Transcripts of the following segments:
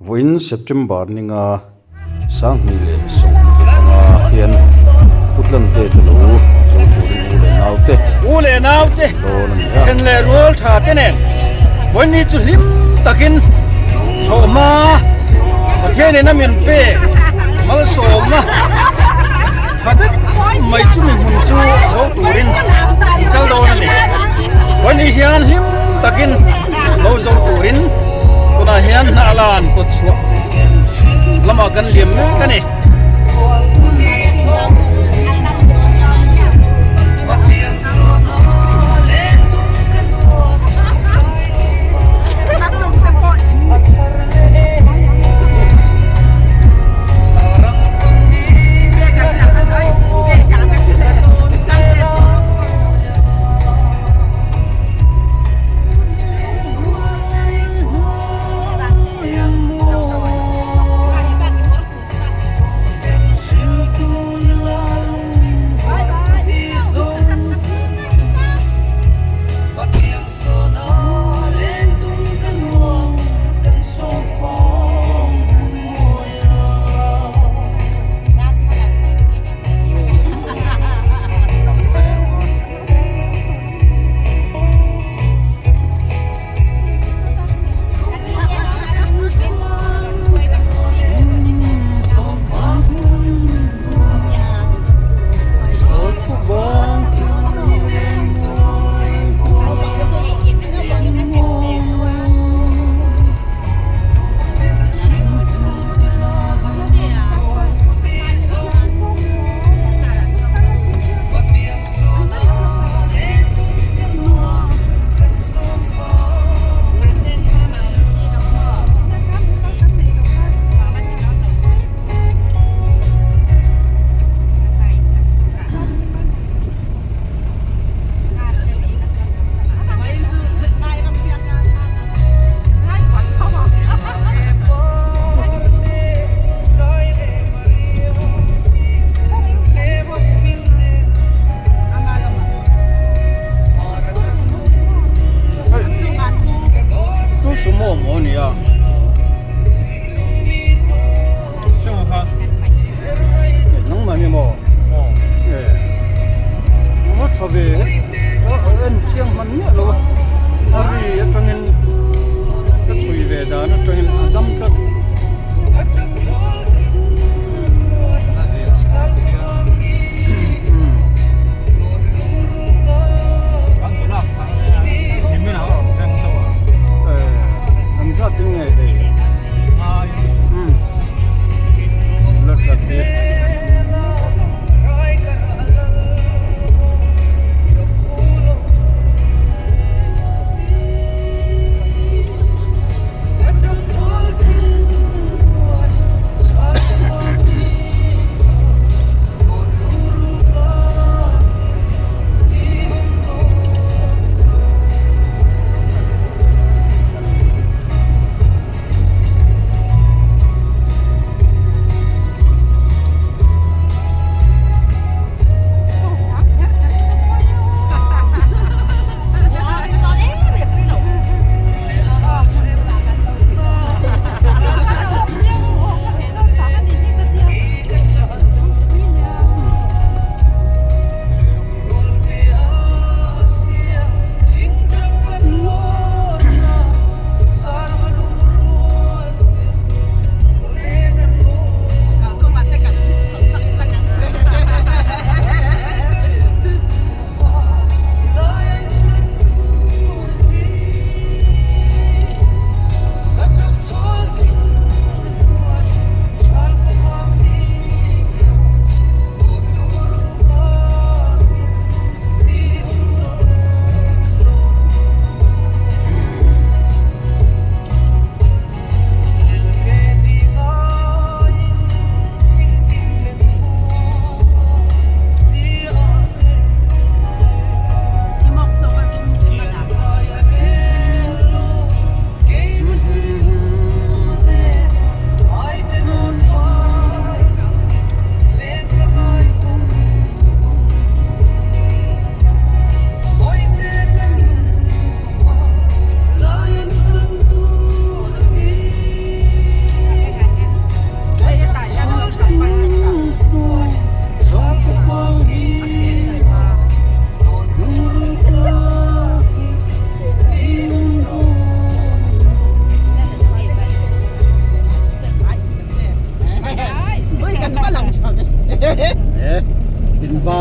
Vawiin September ninga 2025 hian Putlante te lo zo turin u leh naute U leh naute dawn a ni a. Then leh rual tha te nen Vawiin ni chu hlim takin thlawhhma Pathianin a min pek malsawmna tha deuh mai chumi hmun chu zo turin kal dawn a ni. Vawiin ni hian hlim takin Lo zo turin tunah hian hna lan kawt chhuah lamah kan liam mek a ni.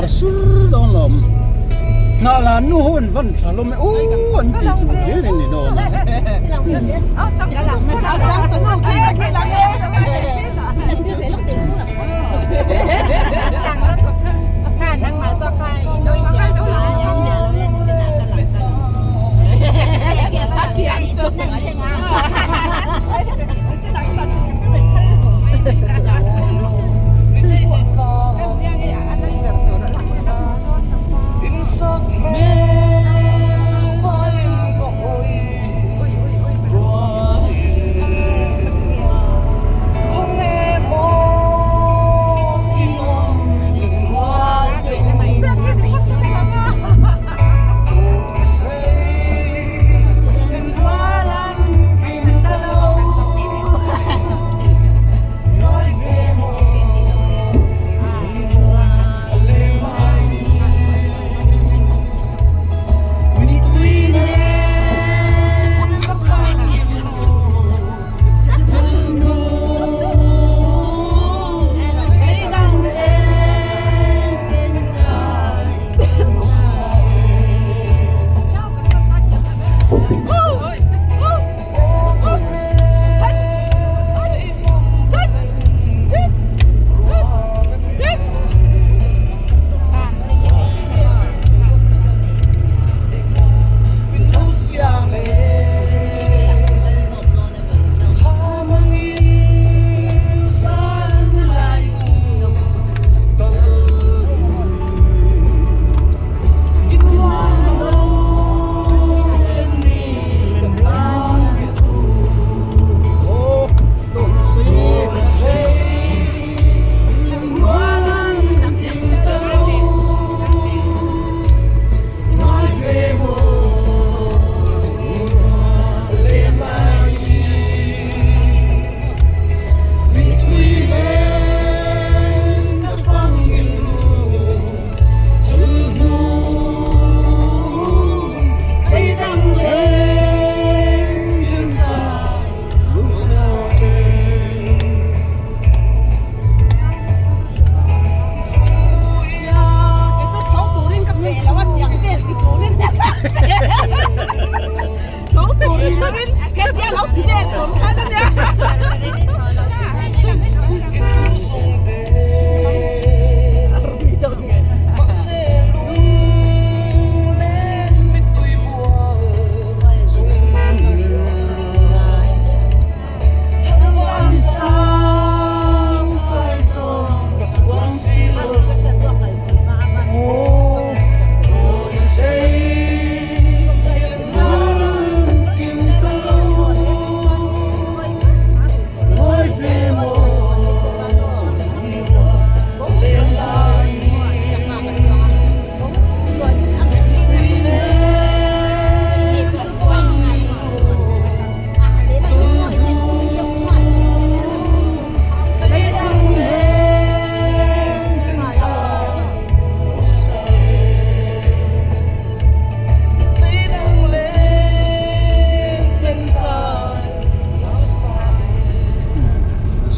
var sur dawn lawm. Hnah lan nu ho an van tha lawm e aw an tih tur hlir in ni dawn a.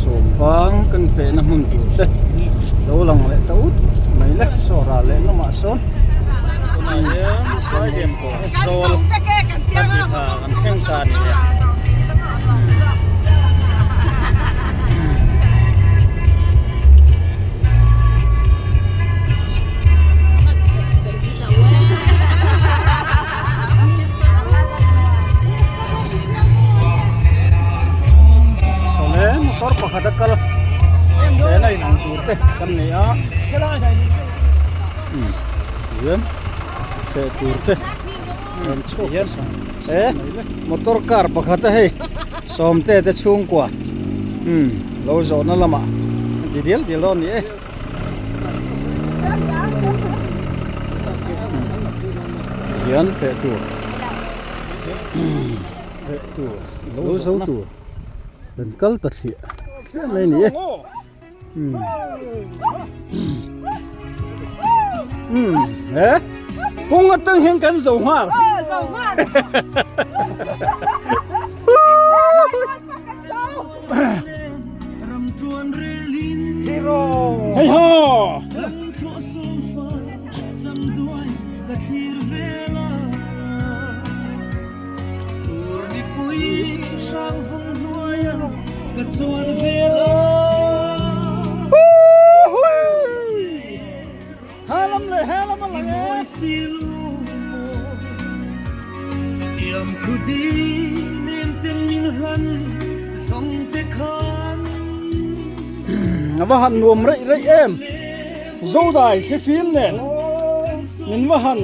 Sawmfang kan fehna hmun tur te lo lang leh ta ut mai le saw ral leh lamah sawn tunah hian saidem pawh zawl kan ti tha kan thleng ta a ni e. Sawle motor pakhat a kal hlena in ang tur te kan nei a hian feh tur te rawn chhuak hian he motor car pakhat a hei sawmte te chhungkua lo zawhna lamah an ti dial dial dawn a ni e. Hian feh tur feh tur lo zo tur kan kal ta thliah thliah mai a ni e umm he kawng atang hian kan zo nghal Hei haw! He lam leh he lam a lang e. A va han nuam reih reih em Zodai thlifim nen min va han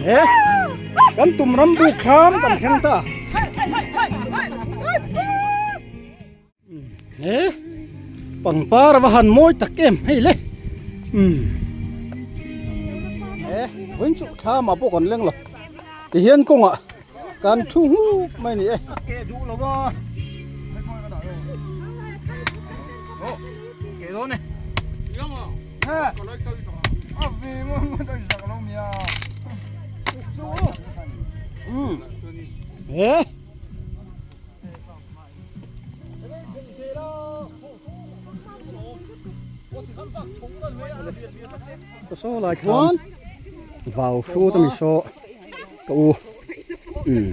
He kan tum ram buk thlam kan thleng ta he pangpar a va han mawi tak em hei le he vawiin chu thlam ah pawh kan leng lo tihian kawngah Kan thu nghuk mai ni e. Ke duh lo a. Ke dawn e. A ve ngon ngon a zak lo mia. He. Ka saw lai khan vau hrut a mi saw ka u umm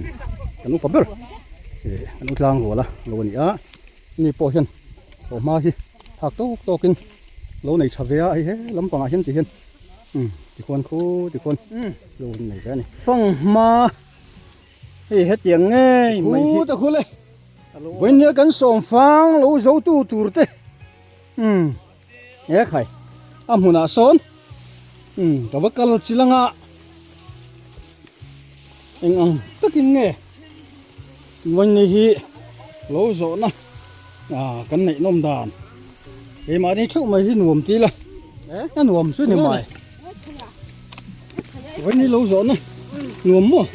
kan upa ber ih kan u tlang rual a lo a ni a ni pawh hian tawh hma hi phak tawk tawk in lo nei tha ve a hei he lampangah hian ti hian umm tikhuan khu tikhuan lo nei ve a ni. Fanghma hei hetiang ngei mai hi. Khu te khu le vawinia kan sawm fang lo zo tu tur te umm. He khai a hmunah sawn umm ka va kal chi lang a eng ang takin nge vawiin hi lo zawhna ah kan neih nawm dan keimahni theuh mai hi nuam ti ila a nuam chu ni mai vawiin hi lo zawhna nuam maw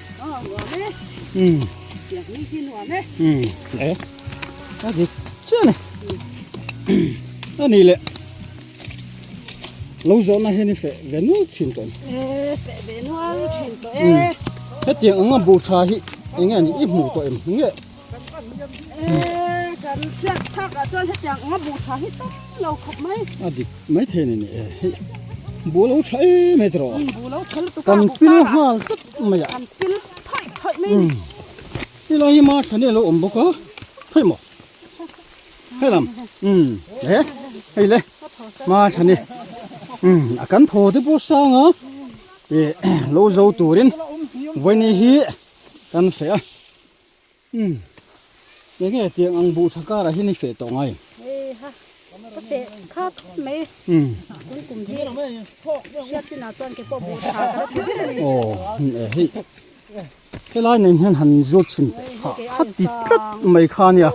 umm umm e a dik chiah a ni. A ni le lo zawhna hian i feh ve nual thin tawh a ni. E feh ve nual thin tawh e. Hetiang anga buh tha hi eng nge ni i hmuh tawh em nge? E kan hriat thlak ah chuan hetiang anga buh tha hi tam lo khawp mai. A dik mai thei a ni ni e hei buh lo tha em em tawh. Buh lo tha lutuk a Kan pil nghal tlat mai a. Kan pil thawih thawih mai a ni. Helai hi ma thlan hi a lo awm bawk a khawi maw? Hei lam umm he hei le ma thani umm a kan thaw te pawh sang a ih lo zo turin vawiin hi kan feh a umm eng nge tiang ang buh tha karah hian i feh tawh ngai ha ka feh khat mai umm tun kum hi hriat chinah chuan ke pawh buh tha ka la ti ber a ni aw hei. Helai nen hian han zawt chhin teh kha kha ti tlat mai kha nia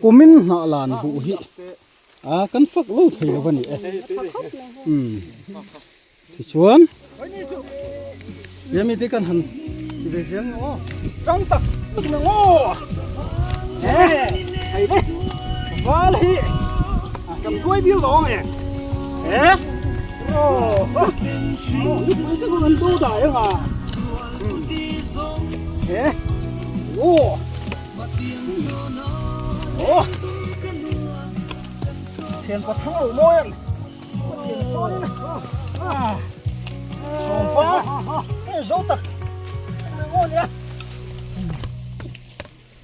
kumin hnah lan buh hi a kan fak lo thei lo a ni e umm tichuan tia mite kan han ti ve zel ni aw tang tak tak na ngaw e hei le val hi kan tuai bil lo ang e e aw nipui te kan do dai anga. He oh oh thian pa thang lo mawi ang thian sawn in ah sawm pa hei zo tak ngaw nia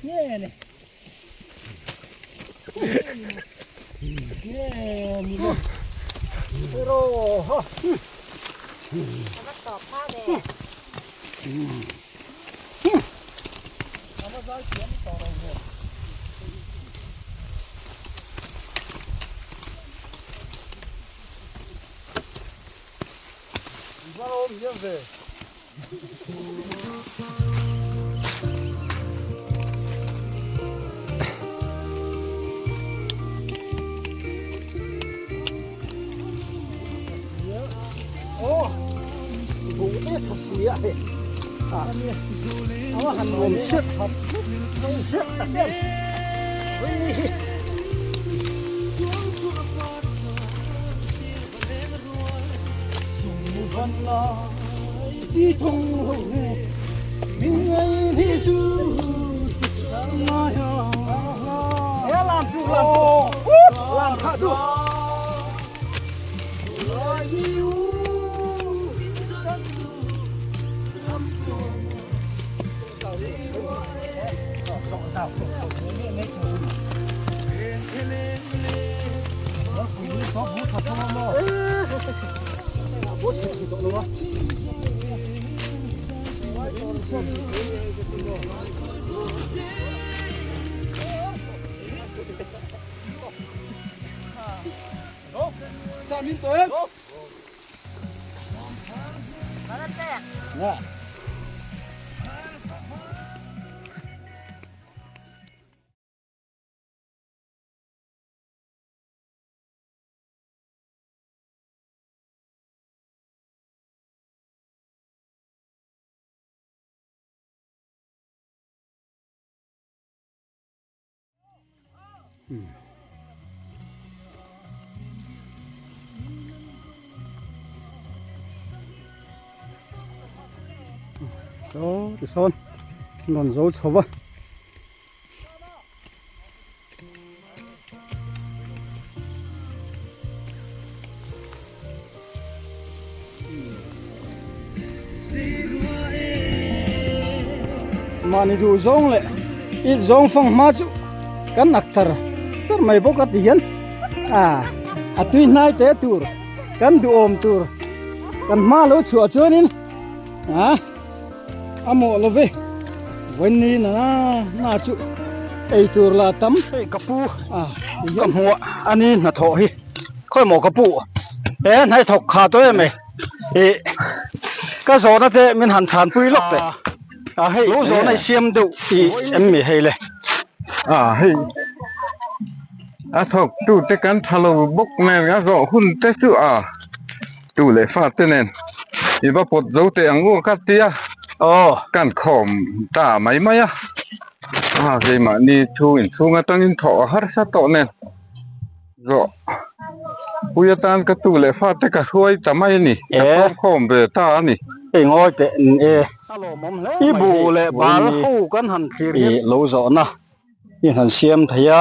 nge ni nge ni lo pero ha Saw tisawn an rawn zo chho va. Mahni duh zawng leh i zawng fang hma chu kan nak char char mai bawk a ti hian a a tui hnai te tur kan duhawm tur kan hma lo chhuah chuanin a a mawh lo ve vawiin na na chu ei tur la tam hei ka pu ka hmuh a ni hnathawh hi khawi maw ka pu he hnai thawk kha tawh em e ih ka zawhna te min han chhan pui lawk teh a hei lo zawhna i siam deuh tih em mi hei le a hei a thawk tu te kan tha lo bawk nen a zawh hun te chu a tu leh fa te nen i va pawt zo teh ang u ka tia aw kan khawm ta mai mai a a keimahni thu inchhung atangin thawh a harsa tawh nen. Zawh pui atan ka tu leh fate ka hruai ta mai a ni. Ka khawm khawm ve ta a ni. Hei ngawi teh n e. I buh leh bal ho kan han thlir hian. I lo zawhna i han siam thei a,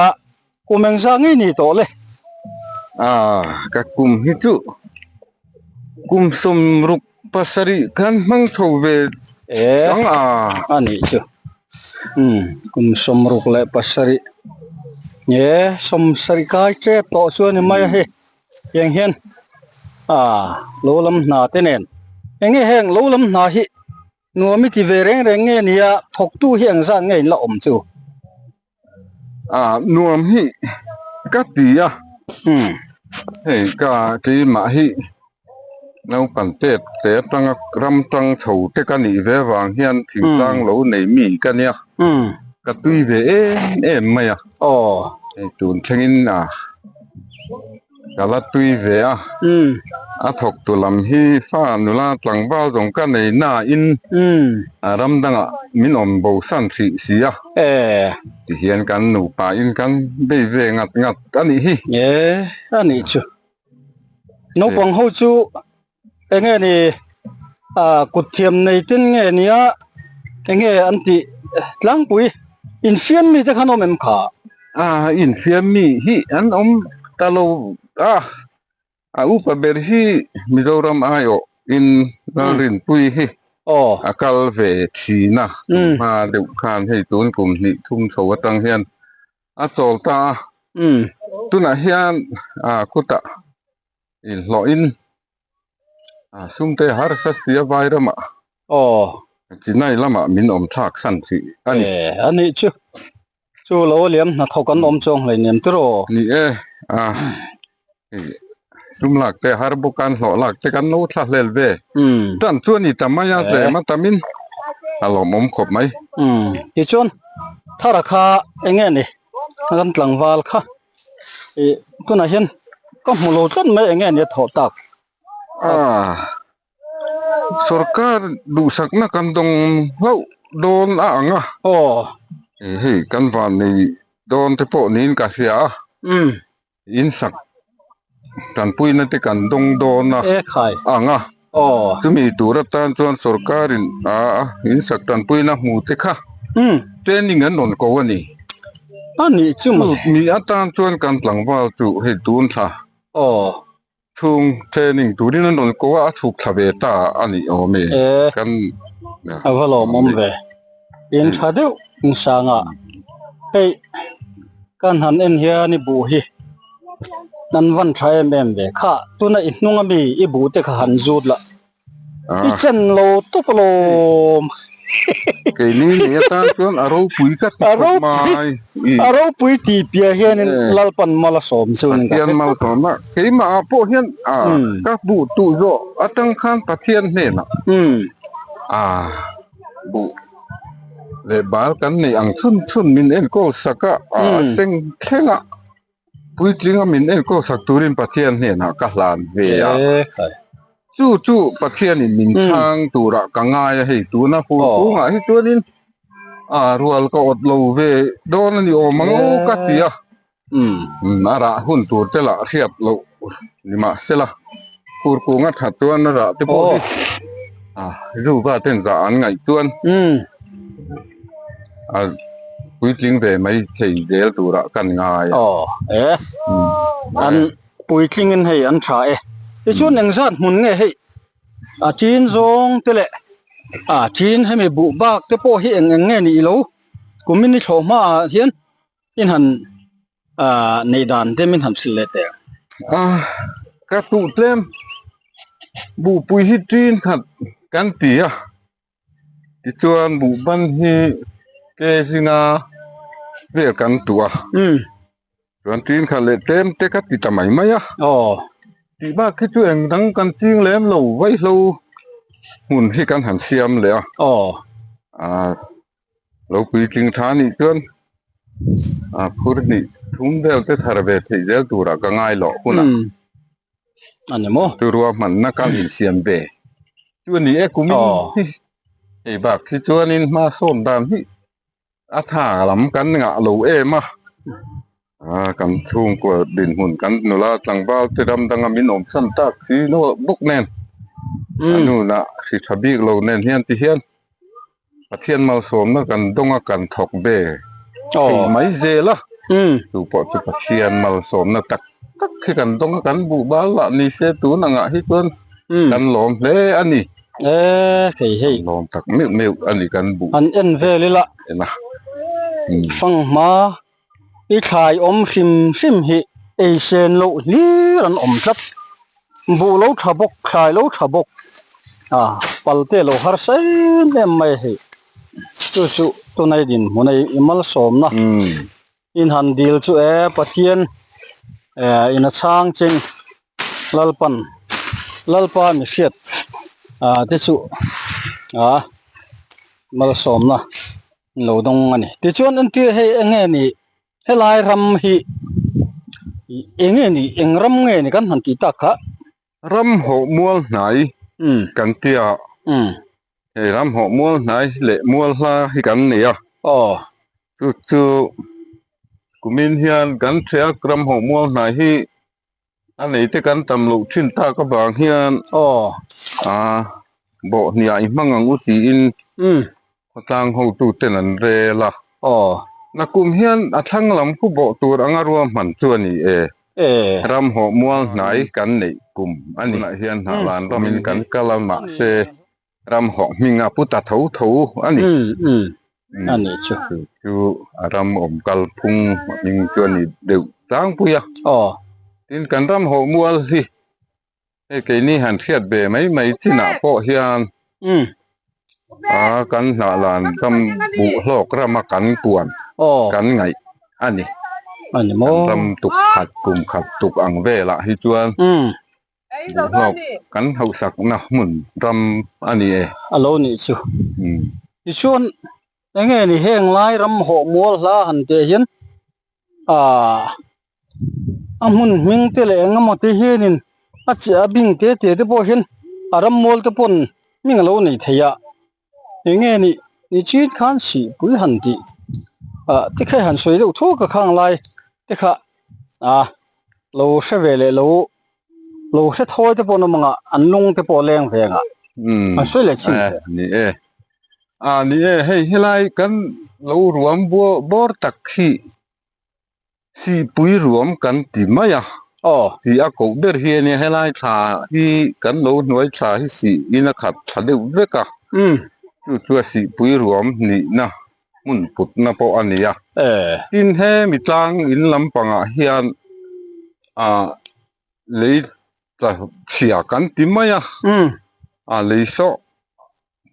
kum engzah ngei ni tawh le? A, ka kum hi chu kum 67 khan hmang chho ve ang a. A nih chu. Umm kum 67 nge 70 kai tep tawh chu a ni mai a hei tiang hian ah lo lam hna te nen eng nge heng lo lam hna hi nuam i ti ve reng reng nge nia thawktu hi eng zat nge in la awm chu. Ah nuam hi ka ti a hei ka keimah hi naupang tet te atanga ram tang chho te ka nih ve vang hian thingtlang lo nei mi ka nia ka tui ve em em mai a hei tun thlengin ah Ka la tui ve a, a thawk tu lam hi fa nula tlangval zawng ka nei nain a ram dangah min awm bo san hrih si a, tihian kan nupa in kan bei ve ngat ngat a nih hi. E, a nih chu. Naupang ho chu enge ni kut thiam nei ten nge nia enge an tih tlangpui infiam mi te khan awm em kha? A infiam mi hi an awm ta lo a, a upa ber hi Mizoram aiawh in Lalrinpui hi a kal ve thin a, tunhma deuh khan hei tun kum hnih thum chho atang hian a chawl ta a, tunah hian khutah inhlawhin sumte harsa sia vai ramah aw Chennai lamah min awm thlak san hrih a ni. E a nih chu chu lo a liam hnathawk an awm chuang hlei nem tiraw. Ni e a sum lak te har bawk an hlawh lak te kan lo thla hlel ve tan chu a ni ta mai a tlem a tamin a lawmawm khawp mai. Tichuan thara kha eng nge ni ram tlangval kha. Ih tunah hian ka hmu lo tlat mai eng nge nia thawh tak. Ah sorkar duhsakna kan dawng hlauh dawn a ang a. Aw. Ih hei kan van nei dawn te pawh niin ka hria a. Umm. Insak tanpuina te kan dawng dawn a. E khai. Ang a. Aw. Chumi tur atan chuan sorkarin a insak tanpuina hmu te kha. Umm. Training an rawn ko a ni. A nih chu maw. Mi atan chuan kan tlangval chu hei tun thla. Aw. Chhung training turin an rawn ko a, a chhuk thla ve ta a nih awm e. E. Kan. A va lawmawm ve. In tha deuh in sang a. Hei kan han en hian i buh hi an van tha em em ve. Kha tuna i hnung ami i buh te kha han zut la. I chen lo tawp alawm. Keini nei atan chuan a ropui ka ti khawp mai. A ropui tih piah hianin Lalpan mal a sawm chu nin ka hre Pathian mal sawm a, keimah ah pawh hian ka buh tuh zawh atang khan Pathian hnenah buh leh bal kan neih ang chhun chhun min enkawl sak a, a seng thleng a. Puitlinga min enkawl sak turin Pathian hnenah ka hlan ve a. Chu chu Pathianin min chhang turah ka ngai a, hei tuna fur kungah hi chuanin a rual ka awt lo ve dawn a ni awm ang aw ka ti a. A rah hun tur te lah hriat loh ni mahsela fur kunga that chuan a rah te pawh hi Zuva ten zah an ngaih chuan a puitling ve mai thei zel turah kan ngai a. Aw e, an puitlingin hei an tha e. Tichuan engzat hmun nge hei a chin zawng te leh a chin hemi buh bak te pawh hi eng eng nge nih lo kumin ni thlawh hmaah hian in han ah neih dan te min han hrilh leh teh. Ah ka tuh tlem buhpui hi ṭin khat kan ti a. Tichuan buhban hi ke zinga vel kan tuah a, chuan tin khat leh tlem te ka ti ta mai mai a, tih bak hi chu eng dang kan ching lem lo vaihlo hmun hi kan han siam leh a, ah lo puitling tha anih chuan ah phur hnih thum vel te thar ve theih zel turah ka ngai loh hunah. A ni maw? Chu ruahmanna kan insiam ve chu a ni e kumin hi hei bak hi chuanin hma sawn dan hi a tha lam kan ngah lo em a, ah kan chhungkua dinhmun kan nula tlangval te ram danga min awm san tak si bawk nen a nunah hri tha bik lo nen hian ti hian Pathian malsawmna kan dawng a kan thawk ve thei mai zel a, chu pawh chu Pathian malsawmna tak tak hi kan dawng a kan buh bal lah ni se tun angah hi chuan kan lawm hle a ni. E hei hei. Lawm tak meuh meuh a ni kan buh. An en vel ila. En a. Fanghma i thlai awm hrim hrim hi ei sen loh hlir an awm tlat. Buh lo tha bawk, thlai lo tha bawk, ah pal te lo harsa em em mai a hei. Chu chu tunai dinhmun a i malsawmna in han dil chu e Pathian eh in a chhang cheng Lalpan Lalpa mi hriat ah te chu ah malsawmna lo dawng a ni. Tichuan entir hei eng nge ni Helai ram hi eng nge ni eng ram nge ni kan han tih tak kha. Ram hawh mual hnai kan ti a, hei ram hawh mual hnai leh mual hla hi kan nei a. Chu chu kumin hian kan ṭhiak ram hawh mual hnai hi a nei te kan tam loh thin tak avang hian ah bawh hniah i hmang ang u tiin khawtlang hotu ten an rel a. Nakum hian a thlang lam khu bawh tur anga ruahman chu a ni e. Ram hawh mual hnai kan neih kum a ni. Tunah hian hnahlan ramin kan kal a mahse ram hawh hming a pu ta tho tho a ni. A ni chu. Chu chu a ram awm kal phung a hming chu a ni deuh tlangpui a. Tin kan ram hawh mual hi hei keini han hriat ve mai mai chinah pawh hian a kan hnahlan ram buh hlawk rama kan puan kan ngaih a ni. Kan ram tuk khat kum khat tuk ang velah hi chuan Duhhlawk kan hauhsakna hmun ram a ni e. A lo nih chu. Tichuan eng nge ni heng lai ram hawh mual hla han tih hian aah a hmun hming te leh eng emaw te hianin a chiah a bing te te te pawh hian a ram mual te pawn hming a lo nei thei a. Eng nge ni ni chin khan sihpui han tih ah te kha han sawi deuh thuak a khang lai te kha ah lo hre ve leh lo lo hre thawi te pawh an awm ang a an lung te pawh a leng ve ang a an sawi leh chin ve ni e ah ni e hei helai kan lo ruam bawr tak hi Sihpui ruam kan ti mai a. Aw. Tih a koh ber hi a nia, helai thla hi kan lo hnuai thla hi sih in a khat thla deuh vek a. Chu chu a sihpui ruam nihna hmun putna pawh a ni a. Tin hemi tlang in lampangah hian ah lei tla chhia kan ti mai a. A lei sawh.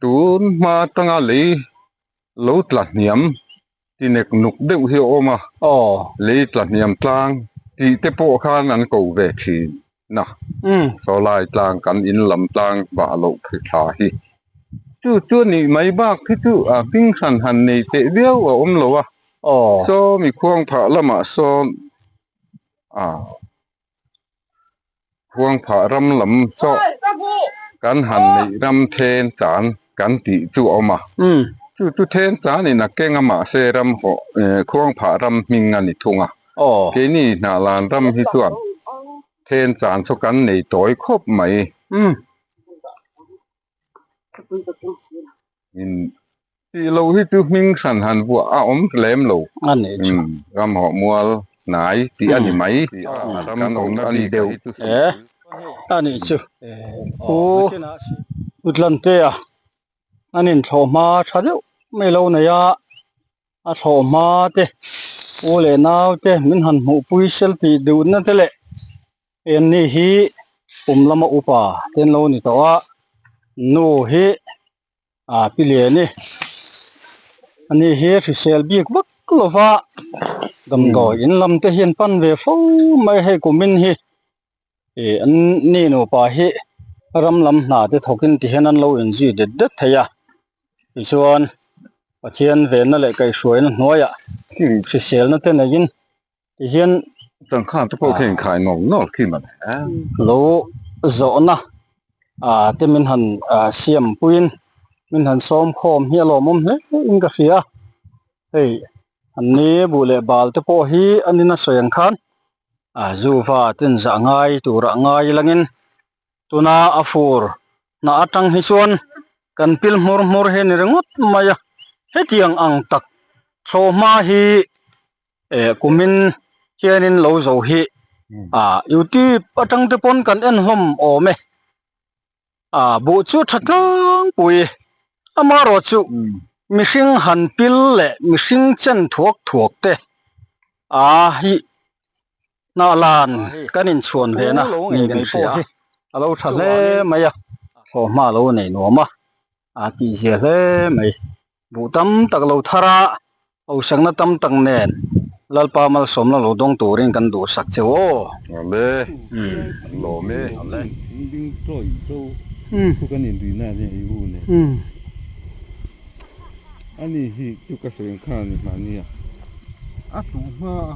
Tun hma atanga lei lo tla hniam ti nek nuk deuh hi a awm a, lei tla hniam tlang tih te pawh khan an ko ve thin a, sawlai tlang kan in lam tlang vah loh khi thla hi. Chu chu a nih mai bak hi chu a hming hran han nei teh viau a awm lo a, saw mi khuang phah lamah sawn a. Khuangphah ram lam chaw kan han neih ram then chan kan tih chu a awm a. Chu chu then chanin a keng a mahse ram hawh Khuangphah ram hming a ni thung a. Keini Hnahlan ram hi chuan then chan chu kan nei tawi khawp mai. In tih lo hi chu hming hran han vuah a awm lem lo. Ram hawh mual hnai tih a ni mai. Ram awmna bik deuh a nih chu. Pu Utlantea an inthlawh hma tha deuh mai lo nei a, a thlawh hma te u leh nau te min han hmuhpui sel tih duhna te leh Enni hi kum lama upa te an lo ni tawh a, nu hi ah pi liani ani hi hrisel bik vak lova damdawi in lam te hian pan ve fo mai hei kumin hi ih an ni nupa hi ram lam hna te thawkin ti hian an lo inzui det det thei a tichuan Pathian venna leh kaihhruaina hnuaiah hriselna te neiin. Tihian Changkhan te pawh khian inkhai nawk nawk khi man lo zawhna ah te min han siam puiin min han sawm khawm hi a lawmawm hle in ka hria hei an ni buh leh bal te pawh hi an in a sawi ang khan ah zuva ten zah ngai tur ah ngai langin tuna a fur hnah atang hi chuan kan pil hmur hmur hi a ni ringawt mai a hetiang ang tak thlawhhma hi. Eh kumin hianin lo zo hi ah youtube atang te pawn kan en hlawm awm e ah buh chu tha tlangpui amaherawh chu mihring han pil leh mihring chen thuak thuak te ah hi hnah lan kan inchhuan ve na niin kan hria a lo tha hle mai a thlawhhma lo nei nuam a a tih zia hle mai. Buh tam tak lo thar a, hausakna tam tak nen Lalpa malsawmna lo dawng turin kan duhsak che u aw. Ale, an lawm e. Ale. Ding tawi to thu kan inri na nia i u nen. Ani hi chu ka sawi ang khan ani mahni a, a tuh hma a.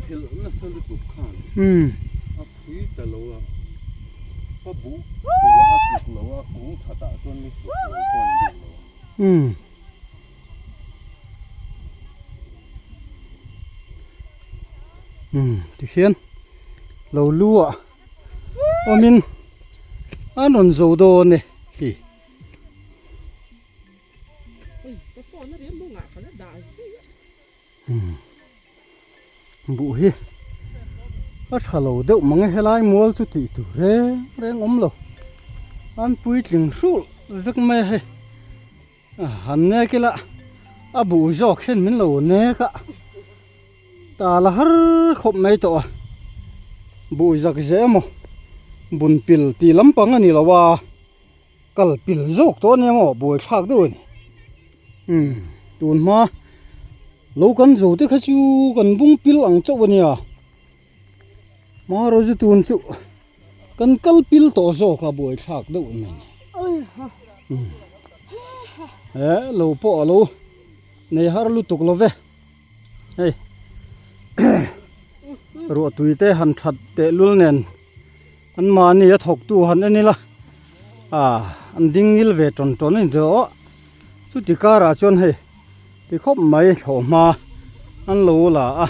Phel nasa lutuk khan a phui ta lo a, ka buh pui a tluk lo a, kung thatah chuan mi tluk lo pawh an duh lo a. Tikhian lo lu ah awmin an rawn zo dawn e hei. Buh hi a tha lo deuh mang e helai mual chu tih tur reng reng awm lo an puitling hrulh vek mai a hei han nek ila a buh zawk hian min lo nek a tal a har khawp mai tawh a buh zak zeh emaw bun pil tih lampang a ni lo a. Kal pil zawk tawh ania maw buai thlak deuh a ni umm tun hma lo kan zo te kha chu kan bung pil ang chauh ania hma rawh tun chu kan kal pil tawh zawk a buai thlak deuh a ni umm he lo pawh a lo nei har lutuk lo ve hei ruahtui te han that teh lul nen. An mahni a thawktu han en ila ah an ding ngil ve tawn tawn a ni tawh chuti karah chuan hei ti khawp mai thlawhhma an lo la a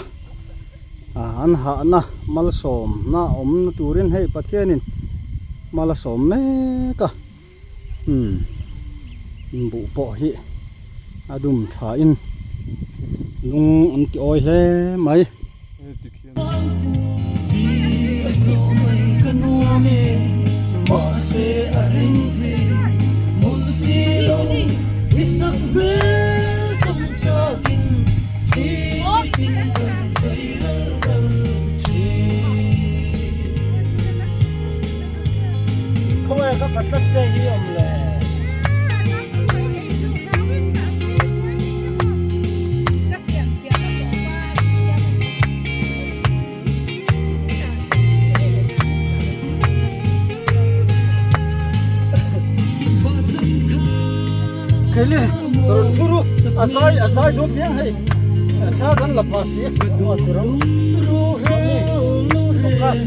ah an hahna malsawmna awmna turin hei Pathianin mal a sawm mek a umm buh pawh hi a dum thain lung an ti awi hle mai. tlat te hi awm le. Kheli rawn thu ru a zai a zai dup piang hei thla kan la pha si a ti ro focus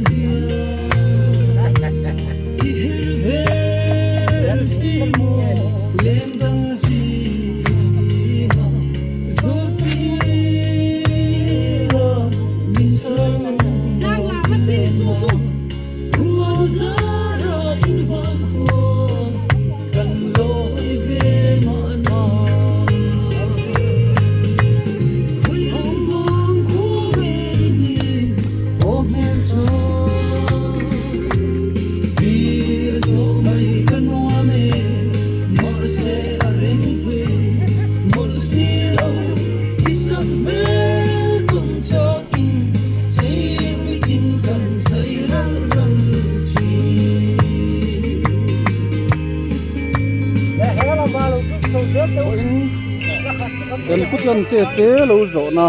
Kan kutlan te te lo zawhna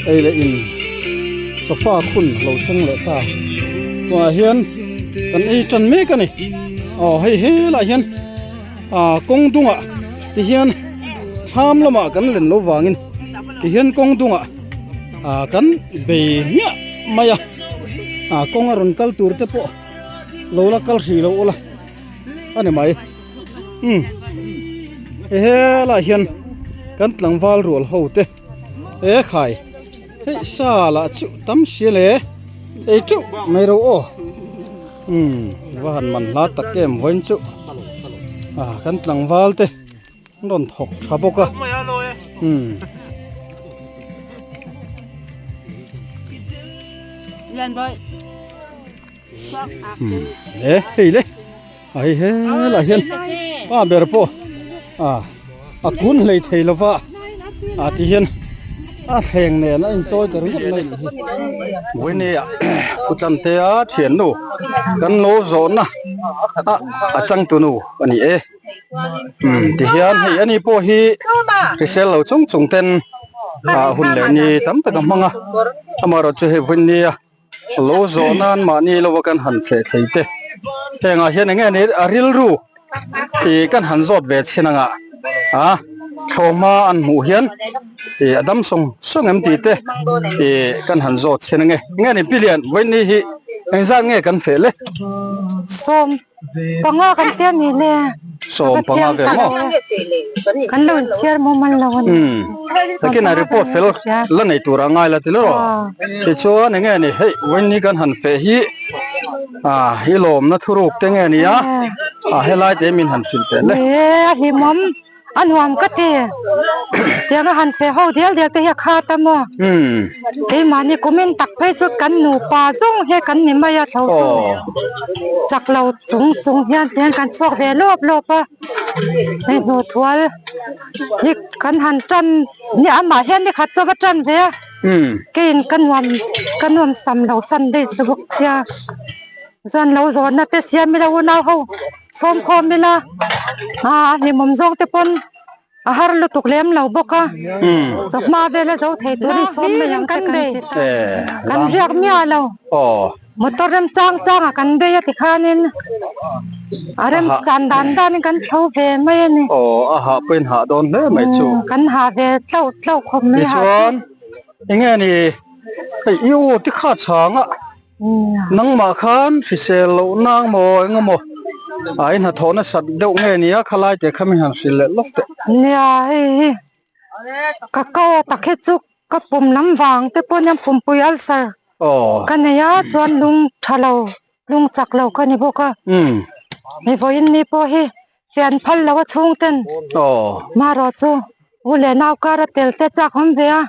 ei leh in sofa khun lo thleng leh ta tunah hian kan ei tan mek a ni aw hei helaiah hian ah kawng dungah ti hian thlam lamah kan len lo vangin ti hian kawng dungah ah kan bei hmiah mai a ah kawng a rawn kal tur te pawh lo la kal hrih lo ula a ni mai umm helaiah hian kan tlangval rual ho te he khai hei sa lah chu tam sia le ei teuh mai ro aw umm va han man hla tak em vawiin chu ah kan tlangval te an rawn thawk tha bawk a umm. Le hei le a hei helaiah hian pa ber pawh ah a kun hlei thei lova ah ti hian a thleng nen a inchawi ta ringawt mai a nih hi vawinia kutlantea thiannu kan lo zawhna ah a changtunu a ni e umm tihian hei ani pawh hi hrisel lo chung chung ten ah hun leh ni tam tak a hmang a amaherawhchu hei vawinia. Lo zawh nan mahni lova kan han feh thei te hengah hian eng nge ni a rilru ih kan han zawt ve chhin anga a thlawhma an hmuh hian ih a dam sawng sawng em tih te ih kan han zawt chhin ange nge ni Pilian vawiin hi engzat nge kan feh le? Sawm Panga kan tia ni le. 15 vel maw? Kan lo inchhiar mumal lo a ni. Takin a report fel la nei tur a ngai la ti lo. Tichuan enge ni hei vawiin kan han feh hi ah i lawmna thuruk te nge nia ah helai te min han hrilh teh le. E a hlimawm. A nuam ka ti. Tiang a han feh ho dial dial te hi a khat a maw? Keimahni kumin tak phei chu kan nupa zawng hi kan ni mai a thlo chu chak lo chung chung hian tiang kan chhuak ve lawp lawp a. Hei hnuhthual hi kan han tan ni amah hian ni khat chu a va tan ve a. Keiin ka nuam ka nuam sam lo Sunday chu bawk sia. Chuan lo zawnna te siam ila unau ho sawm khawm ila a hlimawm zawng te pawn a har lutuk lem lo bawk a chawhma vela zo thei turin sawm mai ang te kan ti ta kan riak miah lo motor rem chang chang a kan bei a tikhanin a rem chan dan danin kan thlo ve mai a ni. Aw a hah pawhin hah dawn hle mai chu. Kan hah ve tlauh tlauh khawp mai hah chu. Tichuan enge ni hei i aw te kha chhang a. Nangmah khan hrisel loh nang maw eng emaw a i hnathawh nasat deuh nge nia khalai te kha mi han hrilh leh lawk teh. Nia hei hi ka ko tak hi chu ka pum lam vang te pawh nia pumpui ulcer ka nei a chuan lung tha lo lung chak lo ka ni bawk a hei vawiin ni pawh hi fian phal lo a chhung ten marawh chu u leh nau kar a tel te chak awm ve a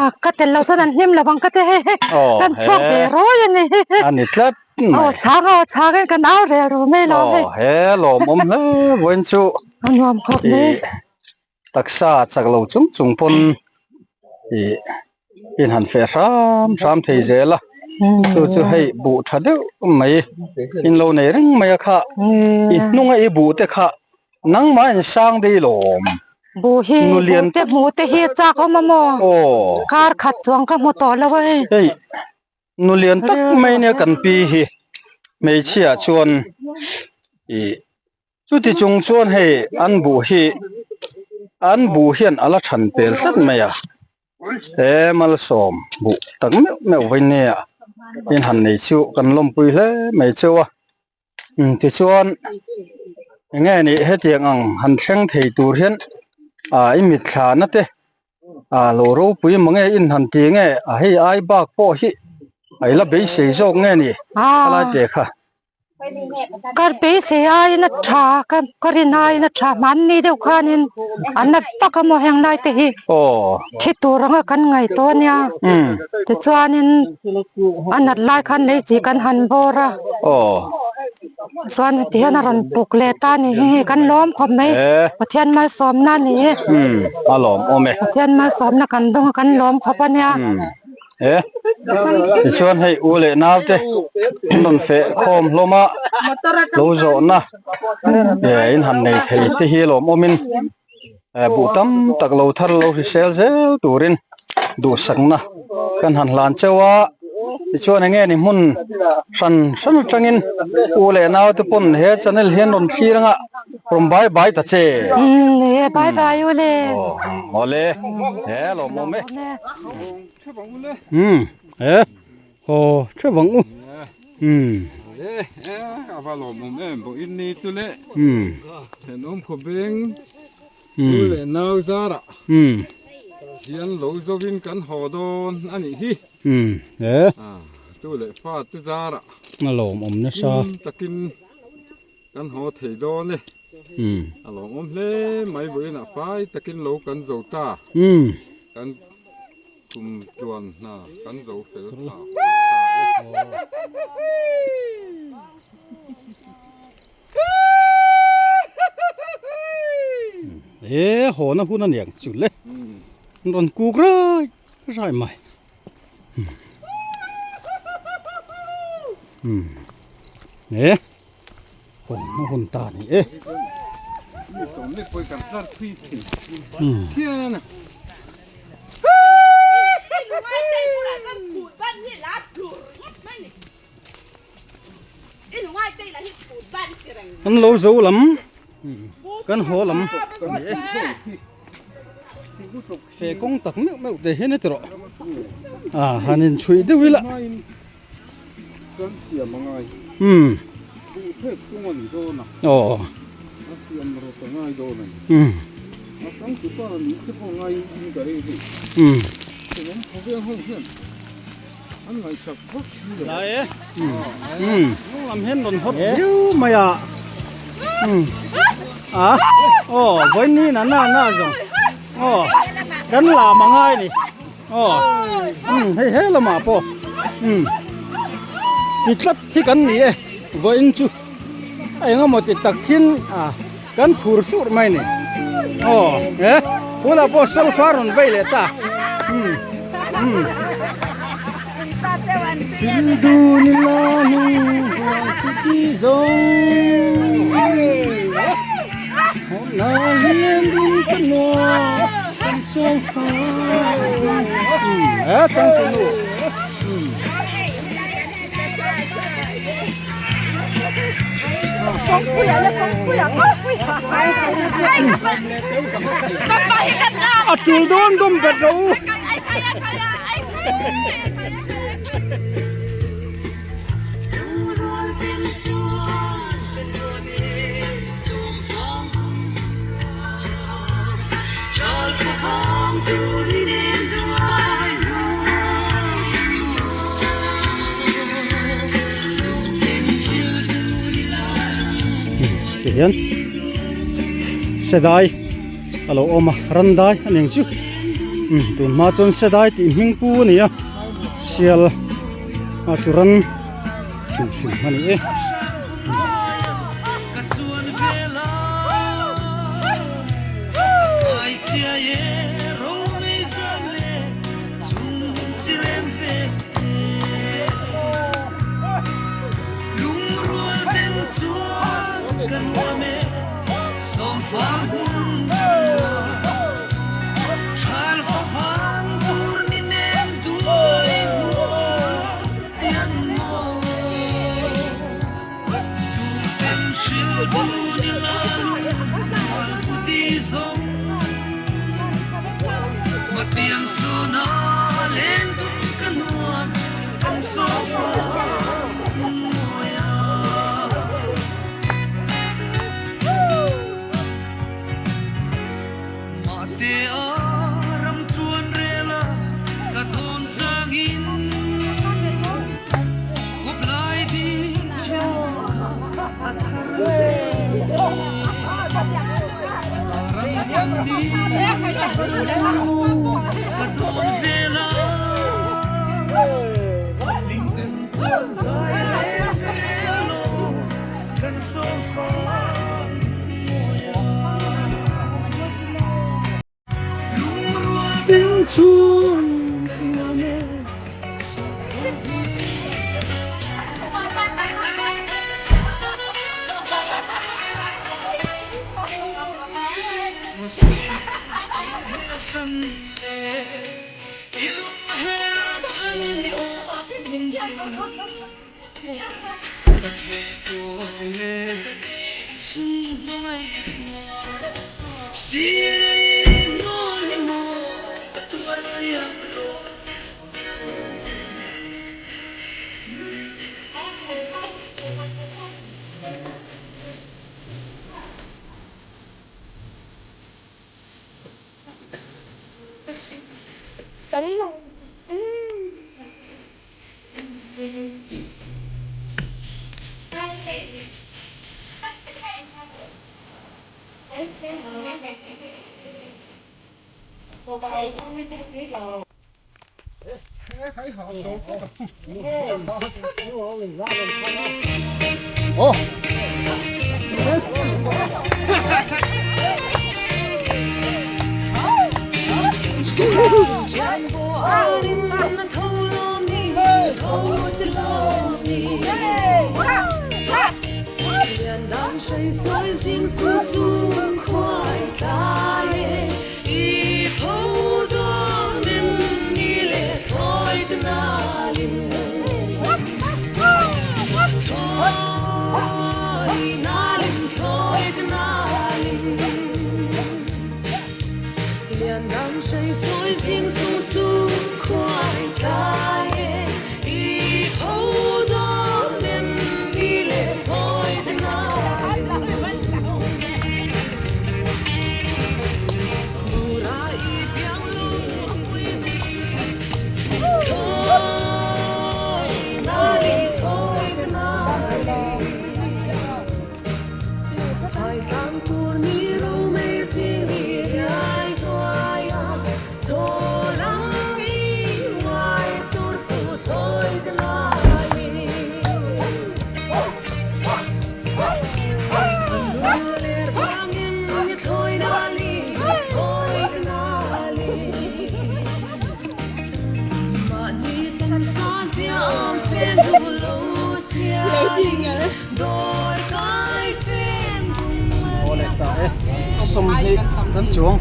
a ka tel lo chuan an hlim lo ang ka ti hei hei kan chhuak ve rawi a ni a ni tlat mai aw chhang aw chhang in kan au rel ru mai lo hei he lawmawm hle vawiin chu a nuam khawp mai. Taksa chak lo chung chung pawn ih in han feh hram hram thei zel a. Chu chu hei buh tha deuh mai in lo nei reng mai a kha i hnunga i buh te kha nangmah in sang dei lawm. Buh hi buh te hmuh te hi chak awm a maw? Kar khat chuang ka hmu tawh lo a hei. Hei nu lian tak mai nia kan pi hi hmeichhia chuan ih Chuti chung chuan hei an buh hi an buh hian a la than pel tlat mai a, he malsawm buh tak meuh meuh vawi nia in han nei chu kan lawmpui hle mai cheu a, tichuan enge nih hetiang ang han thleng thei tur hian ah i mitthlana te ah lo ropui mange in han ti nge a hei ai bak pawh hi a ila beisei zawk nge ni khalai te kha. Ka beisei aiin a tha ka ka rin aiin a tha hmanni deuh khanin a na vak a maw heng lai te hi thi tur anga kan ngaih tawh a nia tichuanin a nat lai khan lei chi kan han bawr a chuan heti hian a rawn puk leh ta a ni hi hei kan lawm khawp mai Pathian malsawmna a ni e Pathian malsawmna kan dawng a kan lawm khawp a nia. E tichuan hei u leh nau te an rawn feh khawm hlawm a lo zawhna eh in han nei thei te hi lawmawm in eh buh tam tak lo thar lo hrisel zel turin duhsakna kan han hlan cheu a tichuan eng nge ni hmun hran hran atangin u leh nau te pawn he channel hian rawn thlir anga rawn bai bai ta che. Umm bye bye u le. Awle he lawmawm e. Umm e haw theuh ang u umm. E e a va lawmawm em bawh in ni chu le umm thenawm khaw beng u leh nau zarah umm hian lo zawin kan haw dawn a nih hi umm e tu leh fa te zarah a lawmawm nasa takin kan haw thei dawn e umm a lawmawm hle mai vawiinah fai takin lo kan zo ta umm kan Kum tluan hna kan zo fel tha ta e. He hawna hun a niang chu le an rawn kuk rai rai mai umm he hawna hun ta a ni e. Kan lo zo lam kan haw lam fe kawng tak meuh meuh te hian a ti rawh a han in chhuih deuh ila umm aw umm umm umm lam hian rawn hawt viau mai a umm a aw vawiin na na zawng aw kan lam a ngai a ni. Aw umm hei he lamah pawh umm ti tlat hi kan ni e vawiin chu a eng emaw ti tak hin a kan phur sur mai a ni aw he tunah pawh sulfa rawn vei leh ta umm umm A tul dawn dawm bet rawh u. Tihian sedai a lo awm a ran dai a ning chu tun hma chuan sedai tih hming pu a ni a sial a chu ran hrim hrim a ni e. Sawmhnih kan chuang.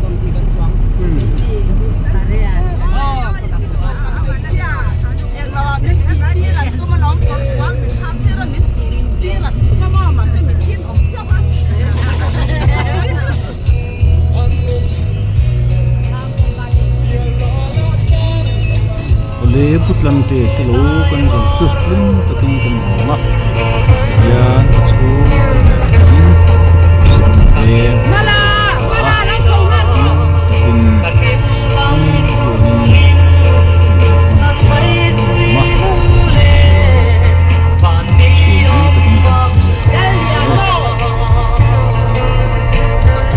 Awle putlang te te lo kan zawm chu hlim takin kan hawng a tihian.